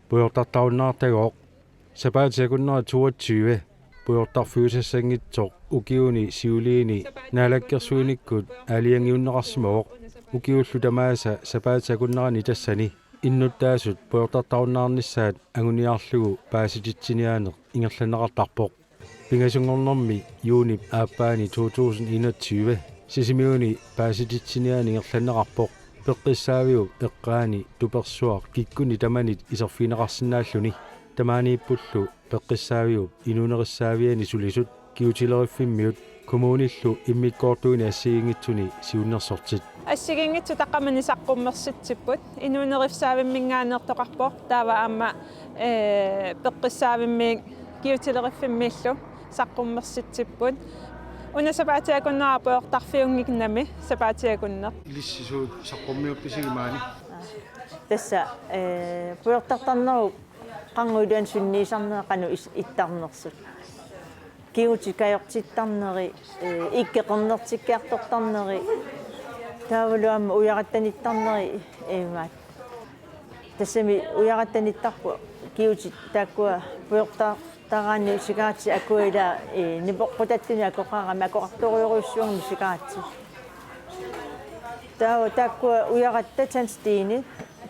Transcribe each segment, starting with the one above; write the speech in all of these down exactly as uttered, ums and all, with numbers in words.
Pujortartarunnaartagooq. Sapaatip akunnera toogtyve pujortarfiusassanngitsoq ukiuni siuliini naalakkersuinikkut aalajangiunneqarsimavoq. Ukiullu tamaasa sapaatip akunnerani tassani innuttaasut pujortartarunnaarnissaat anguniarlugu paasititsiniaaneq ingerlanneqartarpoq. Pingasunngornermi juunip aappaani to tusind enogtyve Sisimiuni paasititsiniaaneq ingerlanneqarpoq. Peqqissaaviup eqqaani tupersuaq kikkunnit tamanit iserfigineqarsinnaalluni. Tamaaniippullu Peqqissaaviup inuunerissaaviani sulisut kigutileriffimmiut kommunillu immikkoortuini assigiinngitsuni siunnersortit. Assigiinngitsut taqqamani saqqummersitsipput. Inuunerissaavimmingaaneertoqarpoq, taava aamma, ee, Peqqissaavimmiit kigutileriffimmiillu saqqummersitsipput. Una sapaatip akunnera pujortarfiunnginnami sapaatip akunneq. Ilissi suut saqqummiuppisigimaani? Tassa, ee, pujortartarnerup qanguiluan sunniisarnera qanoq is-, ittarnersut. Kigutit kajortittarneri, ee, ikkeqernertikkiartortarneri, taavalu aamma ujarattanittarneri, ee, imaat. Tassami ujarattanittarput kigutit taakkua pujortartaraanni sikaraatsit akua ilaa, ee, nipoqqutattuni akoqarami akoqartorujorujussuugami sikaraatsit. Taava taakkua ujaratta tandstene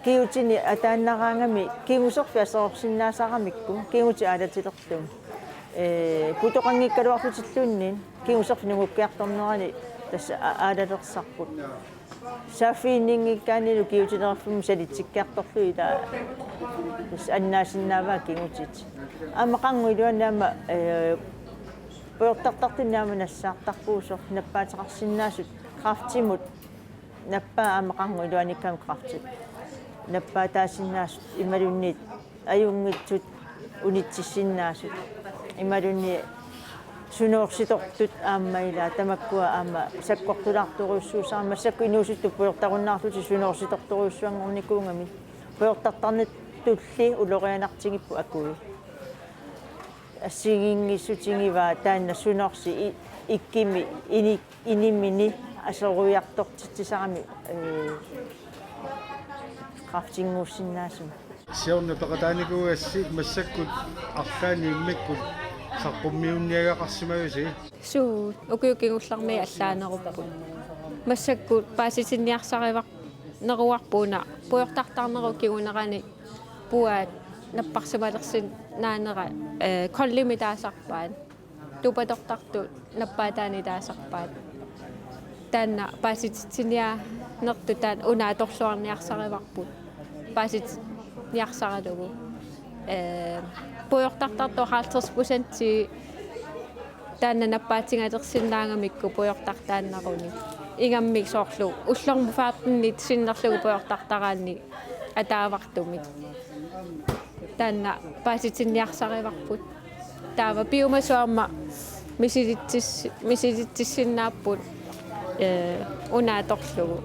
kigutini ataannaraangami kiguserfik aserorsinnaasaramikku kigutit aalatilerlugit. Ee, putoqanngikkaluarlutilluunniit kiguserfik nungukkiartornerani tassa a-, aalalersarput. Saaffiginninngikkaannilu kigutileriffimmi salitsikkiartorlugit ilaa tassa annaasinnaavaat kigutit. Aamma qanguiluani aamma, ee, pujortartartunni aamma nassaartarpugut soorlu nappaateqarsinnaasut kræftimut. Nappaat aamma qanguiluaniikkaangamik kræftit. Nappaataasinnaasut imaluunniit ajunngitsut unitsissinnaasut. Imaluunniit sunoorsitortut aamma ilaa tamakkua aamma sakkortulaartorujussuusarami, massakkut inuusuttut pujortarunnaarlutik sunoorsitortorujussuanngornikuugamik. Pujortartarnittulli ulorianartigipput akui. Assigiinngissutigivaa taanna sunoorsi i-, ikkimi ini-, inimini aseruiartortitsisarami, ee, kræftinnguussinnaasumik. Siorna peqataanikuugassi massakkut arlaanni immikkut saqqummiunniagaqarsimavisi? Suu, ukiut kingullermi allaanerupput. Massakkut paasitinniarsarivar-, neruarput una pujortartarnerup kingunerani puaat napparsimalersinnaanera, ee, koldimik taasarpaat. Tupatortartut nappaataannik taasarpaat. Taanna paasititsiniaanertut taanna una atorluarniarsarivarput. Paasititsiniarsaralugu. Ee, pujortartartut halvtreds procent taanna nappaatigalersinnaagamikku pujortartaannaruni. Ingammik soorlu ullormut femtenit sinnerlugu pujortartaraanni ataavartumik. Taanna paasitinniarsarivarput. Taava piumasut aamma misilitsis-, misilitsissinnaapput, ee, una atorlugu.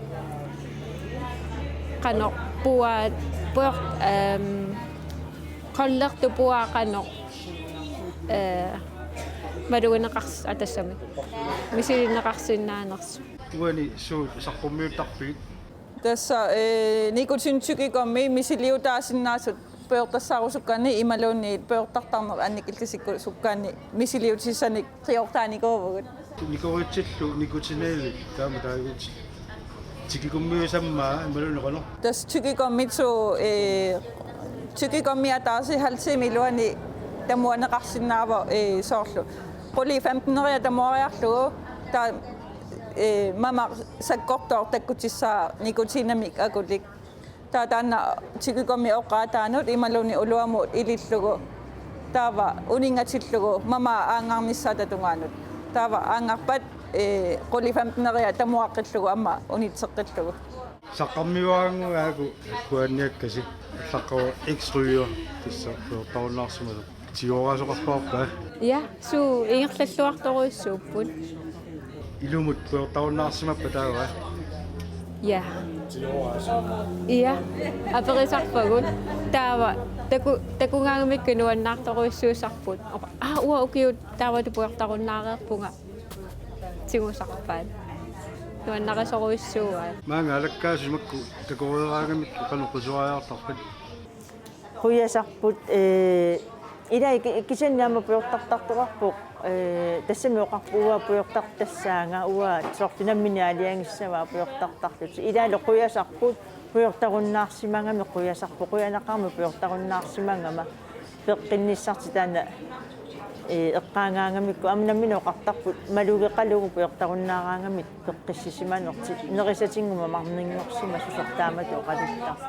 Qanoq puaat, puor-, ehm, koldertup puaa qanoq, ee, malugineqars-, aa, tassami. Misilinneqarsinnaanersut. Uani suut saqqummiuttarpigit? Tassa, ee, nikotin tyggegummi misiliutaasinnaasut pujortassaarusukkaanni imaluunniit pujortartarneq annikillisikkusukkaanni misiliutissanik qiortaanikuuvugut. Nikoritsillu nikotinili taama taagutit. Tyggegummiusammaa imaluunniit qanoq? Tassa tyggegummit suu, ee, tyggegummi ataaseq halv time iluani tamuaneqarsinnaavoq, ee, soorlu. Qulit femteneriat tamuariarlugu, taava, ee, mamaq sakkortooq takkutissaaq nikotinimik akulik. Taava taanna tyggegummi oqaataanut imaluunniit uluamut ilillugu. Taava uninngatillugu mamaq aangarnissaata tungaanut. Taava aanngarpat, ee, qulit femteneriat tamuaqqillugu aamma unitseqqillugu. Saqqarmiuaannguaku akuanniakkasi allaqqavoq X-ryger tassa pujortarunnaarsimasoq. Tigooraasoqarpaarpa? Ja, suu ingerlalluartorujussuupput. Ilumut pujortarunnaarsimappat taava? Ja. Ja, aperisarpagut. Taava taku-, takugaangamikku nuannaartorujussuusarput. Oqa-, aa, uanga ukiut taamatut pujortarunnaareerpunga. Tigusarpaat. Nuannarisorujussuuaat. Maanga alakkaasut makku takoreeraangamikku qanoq qisuariartarpat? Qujasarput, ee, ilaa ki-, kisianni aamma pujortartartoqarpoq, ee, tassami oqarpoq uanga pujortartassaanga, uanga soorlu nammineq aalajangissavaa pujortartarlutik. Ilaalu qujasarput pujortarunnaarsimagami qujasarput, qujanaqaarmat pujortarunnaarsimagama peqqinnissartik taanna, ee, eqqaagaangamikku aamma nammineq oqartarput malugeqalugu pujortarunnaaraangamik peqqissisimanertik, nerisatinnguma marninngorsimasoq taamatut oqaluttarpoq.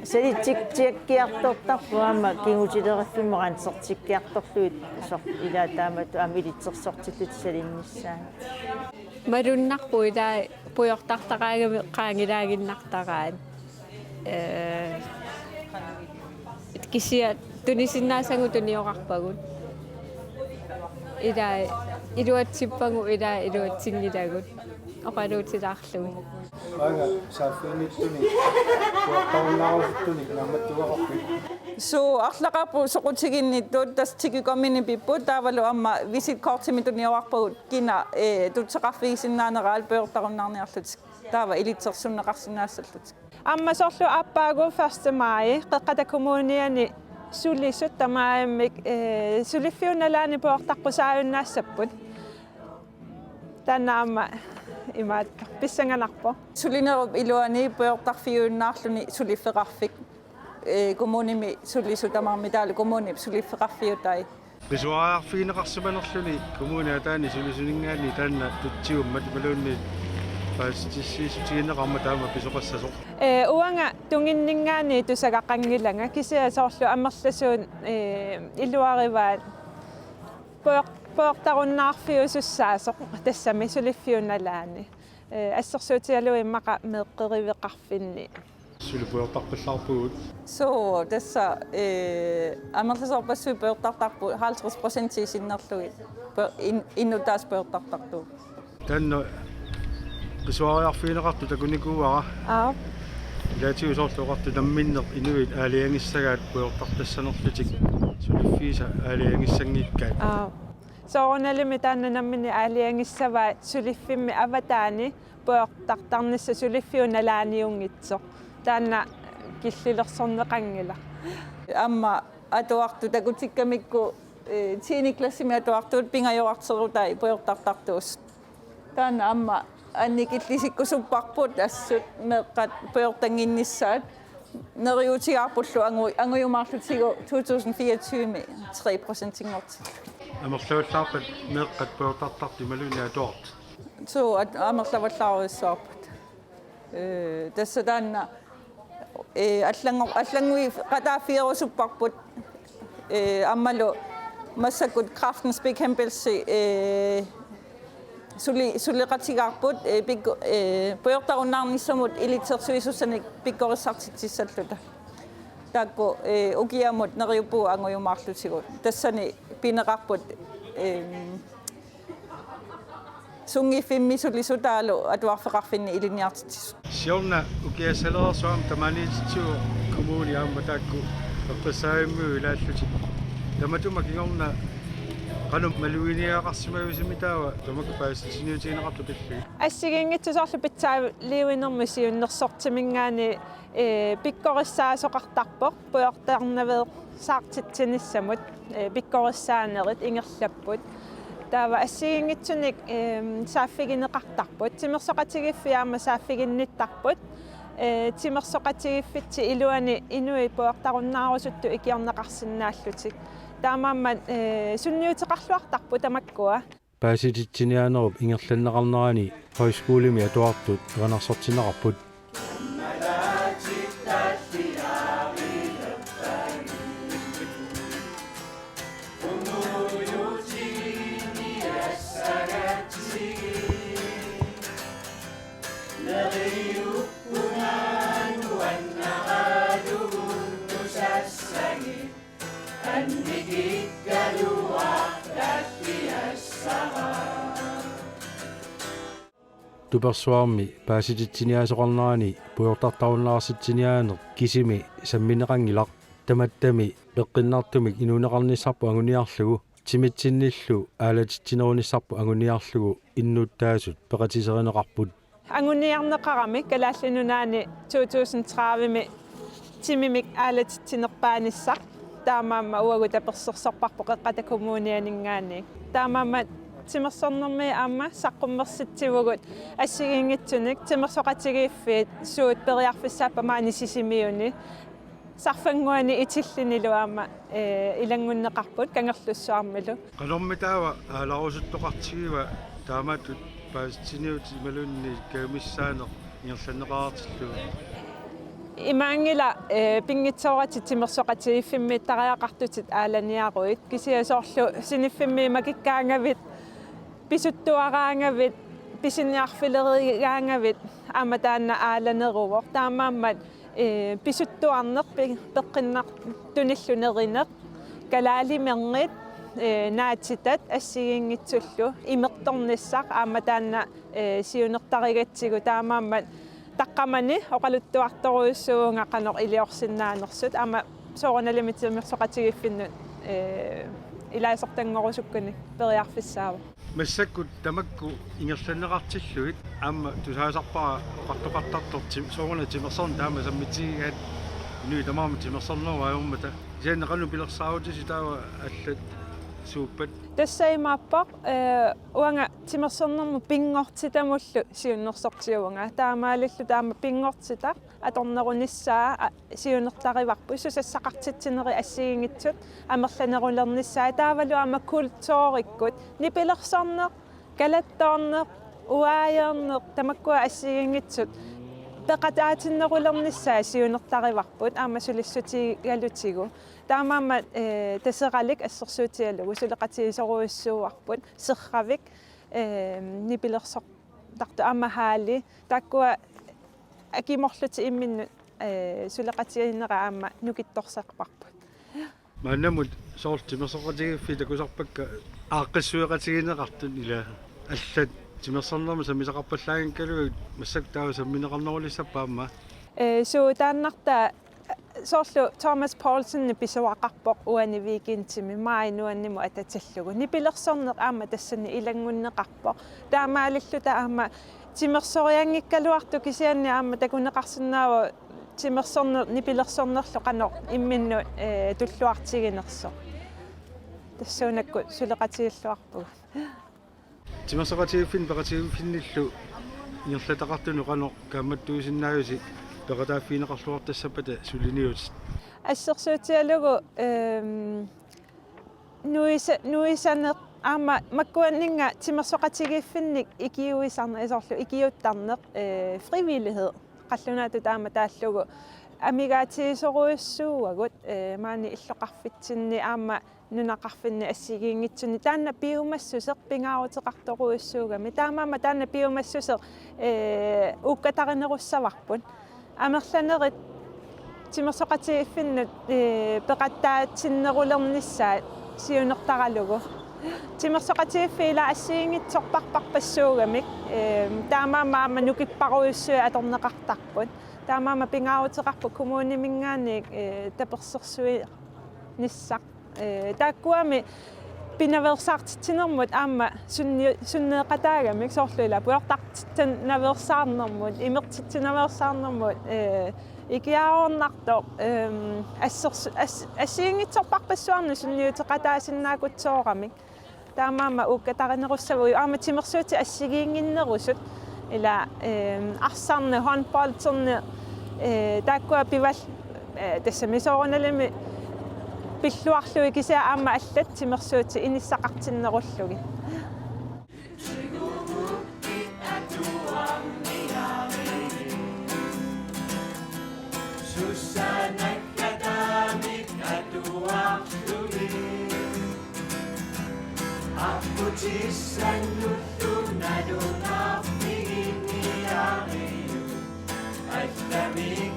Salitsikkiartortarpoq aamma kigutileriffimmi qansertikkiartorlugit soorlu ilaa taamatut aamma ilitsersortillutik salinnissaat. Malunnarpoq ilaa pujortartaraangami qaangilaaginnartaraat. Ee, kisianni tunisinnaassagut tuniorarpagut. Ilaa iluatsippagut ilaa iluatsinngilagut. Oqaluutilaarlugit. Uanga saaffiginnittuni pujortarunnaarusuttunik naammattuugaluarpit? Suu, arlaqarput soqutiginnittut, tassa tikiukamini pipput, taavalu aamma visitkortimik tuniorarpagut kina, ee, tutseqarfigisinnaaneraat pujortarunnaarniarlutik. Taava ilitsersorneqarsinnaassallutik. Aamma soorlu aappaagu første maj, Qeqqata Kommuniani sulisut tamarmik, ee, suliffiup nalaani pujortaqqusaajunnaassapput. Taanna aamma imaattoq pissanganarpoq. Sulinerup iluani pujortarfiujunnaarluni suliffeqarfik. Ee, kommunimi sulisut tamarmik taavalu kommunip suliffeqarfiutai. Qisuariarfigineqarsimanerluni kommuni ataani sulisuninngaanniit taanna tutsiummat imaluunniit paasissutigineqarmat taama pisoqassasoq. Ee, uanga tunginninngaanniit tusagaqanngilanga kisianni soorlu amerlasuut, ee, iluarivaat pujor-, pujortarunnaarfiusussaasoq tassami suliffiup nalaani. Ee, assersuutigalugu immaqa meeqqeriveqarfinni. Suli pujortarpallaarpugut. Suu, tassa, ee, amerlasoorpassuit pujortartarput halvtreds procent sinnerlugit. Pu-, in-, innuttaasut pujortartartut. Taanna qisuariarfigineqartoq takunikuuara. Aap. Ilaatigut soorlu oqartut namminneq inuit aalajangissagaat pujortartassanerlutik suliffiisa aalajangissanngikkaat. Aap. Soorunalimi taanna nammineq aalajangissavaat suliffimmi avataani pujortartarnissaq suliffiup nalaaniunngitsoq. Taanna killilersorneqanngilaq. Aamma atuartut takutikkamikku, ee, tiende klassimi atuartut pingajorarterutai pujortartartuusut. Taanna aamma annikillisikkusupparput assut meeqqat pujortannginnissaat. Neriuutigaarpullu angu-, angujumaarlutigu to tusind fireogtyve-mi tre procentinngortillugu. Amerlavallaarpat meeqqat pujortartartut imaluunniit atuartut? Suu, at-, amerlavallaarujussuarput. Ee, tassa taanna, ee, allanngor-, allannguiqataaffigerusupparput, ee, aammalu massakkut Kræftens Bekæmpelse, ee, suli-, suleqatigaarput, ee, pikku-, ee, pujortarunnaarnissamut ilitsersuisussanik pikkorissartitsissalluta. Taakku, ee, ukiamut neriuppugut angujumaarlutigu. Tassani pineqarput, ee, sunngiffimmi sulisut taavalu atuarfeqarfinni ilinniartitsisut. Siorna ukiassalereersoq aamma tamaaniititsivoq kommuni aamma taakku eqqissaavimmiut ilaallutik. Tamatuma kingorna qanoq maluginiagaqarsimavisigut taava tamakku paasissutigineqartut pillugit? Assigiinngitsut soorlu pitsaaliuinermut siunnersortiminngaanniit, ee, pikkorissaasoqartarpoq pujortarnaveersaartitsinissamut, ee, pikkorissaanerit ingerlapput. Taava assigiinngitsunik, ee, saaffigineqartarput. Timersoqatigiiffik aamma saaffiginnittarput. Ee, timersoqatigiiffitsip iluani inuit pujortarunnaarusuttut ikiorneqarsinnaallutik. Taamaammat, ee, sunniuteqarluartarput tamakkua. Paasititsiniaanerup ingerlanneqarnerani højskolemi atuartut erinarsortinneqarput. Tupersuarmi paasititsiniaasoqarnerani pujortartarunnaarsitsiniaaneq kisimi sammineqanngilaq. Tamattami peqqinnartumik inuuneqarnissarput anguniarlugu, timitsinnillu aalatitsinerunissarput anguniarlugu innuttaasut peqatiserineqarput. Anguniarneqarami Kalaallit Nunaanni to tusind tredive-mi Timimik aalatitsinerpaanissaq. Taamaammat uagut tapersersorparput Qeqqata Kommunianinngaanniit. Taamaammat timersornermi aamma saqqummersitsivugut assigiinngitsunik timersoqatigiiffiit suut periarfissaappat maani Sisimiuni. Sarfannguani Itillinilu aamma, eh, ilanngunneqarput Kangerlussuarmilu. Qanormi taava aalarusuttoqartigiva taamatut paasitsiniutit imaluunniit kajumissaaneq ingerlanneqareertillugu? Imaanngilaq, eh, pinngitsooratik timersoqatigiiffimmiittariaqartutit aalaniaruit, kisianni soorlu siniffimmi makikkaangavit, pisuttuaraangavit, pisiniarfilerigaangavit aamma taanna aalaneruvoq. Taamaammat, eh, pisuttuarneq, pe-, peqqinnartunillu nerineq, kalaalimerngit, eh, naatitat assigiinngitsullu imertornissaq aamma taanna, eh, siunertarigatsigu. Taamaammat taqqamani oqaluttuartorujussuuvunga qanoq iliorsinnaanersut, aamma soorunalimi timersoqatigiiffinnut, eh, ilaasortanngorusukkanik periarfissaavoq. Massakkut tamakku ingerlanneqartillugit aamma tusaasarpara oqartoqartartoq tim-, sooruna timersorneq taama sammitigigaat, inuit tamarmik timersornerup ajormata. Kisianni qanoq pilersaarutisi taava allat suuppat? Tassa imaappoq, eh, uanga timersornermut pinngortitamullu siunnersortiuvunga. Taamaalilluta aamma pinngortitaq atornerunissaa, a-, siunertarivarput, susassaqartitsinerit assigiinngitsut amerlanerulernissaat, taavalu aamma kulturikkut, nipilersorneq, kalattoorneq, uaajeerneq, tamakkua assigiinngitsut peqataatinnerulernissaat siunertarivarput aamma sulissutigalutigu. Taamaammat, eh, Taseralik assersuutigalugu suleqatigisorujussuuarput, Serravik, eh, nipilersortartut aamma Haali, taakkua akimorlutik imminnut, eh, suleqatigiinnerat aamma nukittorsarparput. Maannamut soorlu timersoqatigiiffiit takusarpakka aaqqissueqatigineqartut, ila allat timersornermut sammisaqarpallaanngikkaluit massakkut taava sammineqarnerulissappat aamma? Eh, suu, taannartaa soorlu Thomas Poulsen pisuaqarpoq uani weekendimi, maajip nuannimut atatillugu. Nipilersorneq aamma tassani ilanngunneqarpoq. Taamaalilluta aamma timersorianngikkaluartoq, kisianni aamma takuneqarsinnaavoq timersorneq nipilersornerlu qanoq imminnut, eh, tulluartiginersoq. Tassuunakkut suleqatigilluarpugut. Timersoqatigiiffinni peqatigiiffinnillu ingerlataqartunut qanoq kaammattuisinnaavusi peqataaffigineqarluartassappata suliniutit? Assersuutigalugu, ehm, nuisa-, nuisaneq aamma makkuanninnga timersoqatigiiffinnik ikiuisarneq, soorlu ikiuuttarneq, eh, frivillighed. Qallunaatut taama taallugu amigaatigisorujussuuagut, eh, maani illoqarfitsinni aamma nunaqarfinni assigiinngitsuni. Taanna piumassuseq pingaaruteqartorujussuugami. Taamaammat taanna piumassuseq, eh, uukkatarinerussavarput. Amerlanerit timersoqatigiiffinnut, eh, peqataatinnerulernissaat siunertaralugu. Timersoqatigiiffiit ila assigiinngitsorparparpassuugamik, eh, taamaammat aamma nukipparujussuit atorneqartarput. Taamaammat pingaaruteqarpoq kommuniminngaanniit, eh, tapersersuinissaq. Eh, taakkuami pinaveersaartitsinermut aamma sunni-, sunneeqataagamik, soorlu ila pujortartitsinaveersaarnermut, imertitsinaveersaarnermut, eh, ikiaroornartoq, ehm, assers-, ass-, assigiinngitsorparpassuarnik sunniuteqataasinnaakutsooramik. Taamaammat uukkatarinerussavugut aamma timersuutit assigiinnginnerusut, ila, ehm, arsarneq, håndbolderneq, eh, taakkua pival-, eh, tassami soorunalimi pilluarlugit, kisianni aamma allat timersuutit inissaqartinnerullugit. Sussaanakka taamik atuarlugit. Aqqutissannullu nalunarfiginniariuk. Allamik